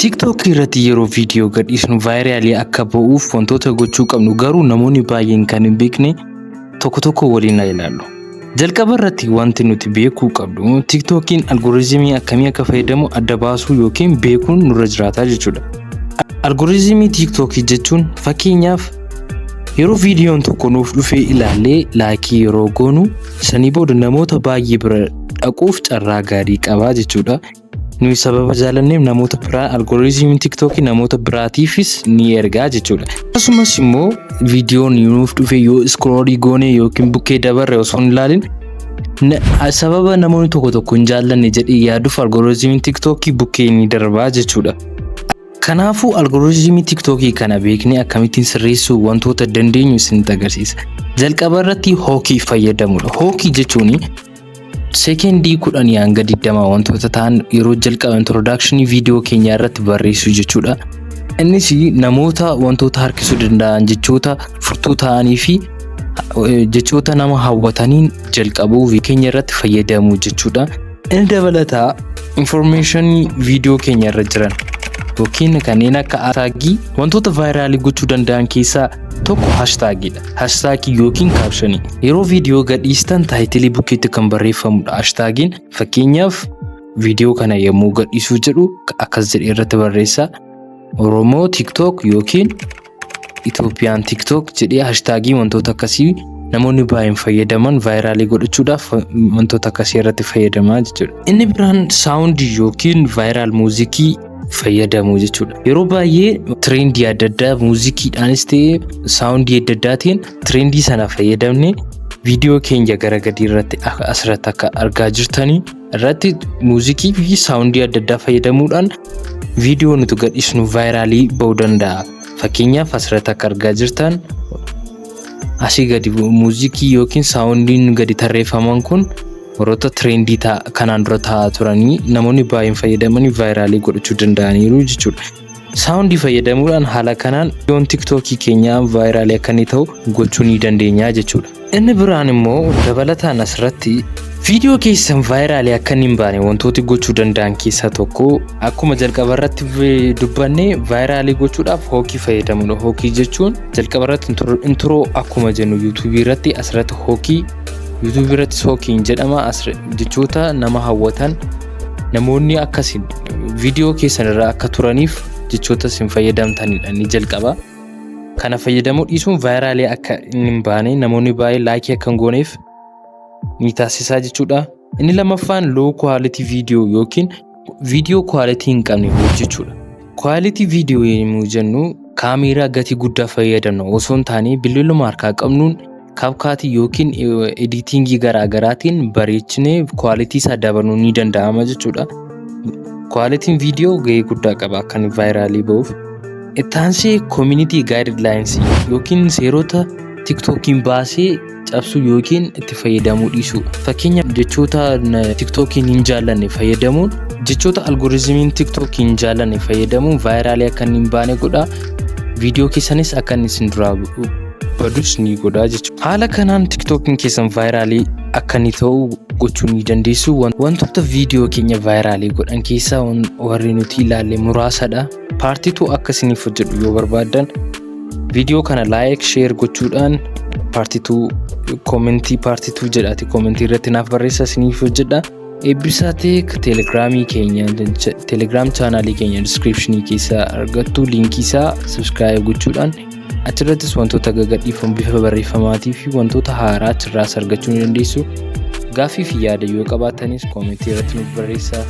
TikTok irratti yeroo viidiyoo gadhiisnu viralii akka ba'uuf wantoota gochuu qabnu garuu namoonni baay'een kan hin beekne tokko tokko waliin haa ilaallu. Jalqaba irratti wanti nuti beekuu qabnu TikTokiin algorithmii akkamii akka fayyadamu adda baasuu yookiin beekuun nurra jiraata jechuudha. Algorithmii TikTokii jechuun, fakkeenyaaf, yeroo viidiyoon tokko nuuf dhufee ilaallee likeii yeroo goonu, sanii booda namoota baay'ee bira dhaquuf carraa gaarii qabaa jechuudha. Nuyi sababa jaalanneef namoota biraa algorithmiin TikTokii namoota biraatiifis ni ergaa jechuudha. Akkasumas immoo viidiyoon nuuf dhufe yoo scrollii goone yookiin bukkee dabarre osoo hin ilaalin, sababa namoonni tokko tokko hin jaallanne jedhee yaaduuf algorithmiin TikTokii bukkee ni darbaa jechuudha. Kanaafuu algorithmii TikTokii kana beeknee akkamittiin sirreessuu wantoota dandeenyu isinitti agarsiisa. Jalqaba irratti hookii fayyadamuudha. Hookii jechuun seekendii 10 hanga 20 wantoota ta'an yeroo jalqaba introductionii viidiyoo keenyaa irratti barreessuu jechuudha. Innis namoota wantoota harkisuu danda'an, jechoota furtuu ta'anii fi jechoota nama hawwataniin jalqabuu keenya irratti fayyadamuu jechuudha. Inni dabalataa informationii viidiyoo keenya irra jiran yookiin kanneen akka tagii, wantoota viralii gochuu danda'an keessaa tokko hashtagiidha. Hashtagii yookiin captionii. Yeroo viidiyoo gadhiistan titleii bukkeetti kan barreeffamudha. Hashtagiin, fakkeenyaaf, viidiyoo kana yommuu gadhiisuu jedhu akkas jedhee irratti barreessa. Oromoo TikTok yookiin Itoophiyaan TikTok jedhee hashtagii wantoota akkasii namoonni baay'een fayyadaman viralii godhachuudhaaf wantoota akkasii irratti fayyadamaa jechuudha. Inni biraan soundii yookiin viral musicii fayyadamuu jechuudha. Yeroo baay'ee trendii adda addaa musiciidhaanis ta'ee soundii adda addaatiin trendii sana fayyadamne viidiyoo keenya gara gadii irratti asirratti akka argaa jirtanii irratti musicii fi soundii adda addaa fayyadamuudhaan viidiyoo nuti gadhiisnu viralii ba'uu danda'a. Fakkeenyaaf, asirratti akka argaa jirtan asii gadi musicii yookiin soundiin gadi tarreeffaman kun warroota trendii kanaan dura ta'aa turanii namoonni baay'een fayyadamanii viralii godhachuu danda'aniiru jechuudha. Soundii fayyadamuudhaan haala kanaan viidiyoon TikTokii keenyaa viralii akka inni ta'u gochuu ni dandeenya jechuudha. Inni biraan immoo dabalataan asirratti viidiyoo keessan viralii akka inni hin baane wantooti gochuu danda'an keessaa tokko, akkuma jalqaba irratti dubbanne, viralii gochuudhaaf hookii fayyadamuudha. Hookii jechuun jalqaba irratti intro akkuma jennu YouTubeii irratti, asirratti hookii, YouTubeii irrattis hookiin jedhama, jechoota nama hawwatan namoonni akkasiin viidiyoo keessan irraa akka turaniif jechoota isin fayyadamtanidha ni jalqaba. Kana fayyadamuu dhiisuun viralii akka inni hin baane, namoonni baay'ee likeii akka hin gooneef ni taasisaa jechuudha. Inni lammaffaan low quality viidiyoo yookiin viidiyoo quality hin qabne hojjechuudha. Quality viidiyoo yommuu jennu kaameeraa gatii guddaa fayyadamna osoo hin taane, bilbiluma harkaa qabnuun CapCutii yookiin editingii garaagaraatiin bareechinee quality isaa dabaluun ni danda'ama jechuudha. Qualityn viidiyoo gahee guddaa qaba akka inni viralii ba'uuf. Itti aansee community guidelinesii yookiin seerota TikTokiin baasee cabsuu yookiin itti fayyadamuu dhiisuu. Fakkeenyaaf, jechoota TikTokiin hin jaallanne fayyadamuun, jechoota algorithmiin TikTokiin hin jaallanne fayyadamuun viralii akka inni hin baane godha. Viidiyoo keessanis akka inni isin duraa badus ni godha jechuudha. Haala kanaan TikTokiin keessan viralii akka inni ta'u gochuu ni dandeessu. Wantoota viidiyoo keenya viralii godhan keessaa warri nuti ilaalle muraasadha. Part 2 akka isiniif hojjedhu yoo barbaaddan viidiyoo kana like, share gochuudhaan part 2 commentii part 2 jedhaati commentii irratti naaf barreessaa, isiniif hojjedha. Eebbisaa Tech Telegramii keenya, Telegram channelii keenya descriptionii keessaa argattu linkii isaa. Subscribe gochuudhaan achirrattis wantoota gagadhiifamu bifa barreeffamaatii fi wantoota haaraa achirraas argachuu ni dandeessu. Gaaffii fi yaada yoo qabaattanis commentii irratti nuuf barreessaa.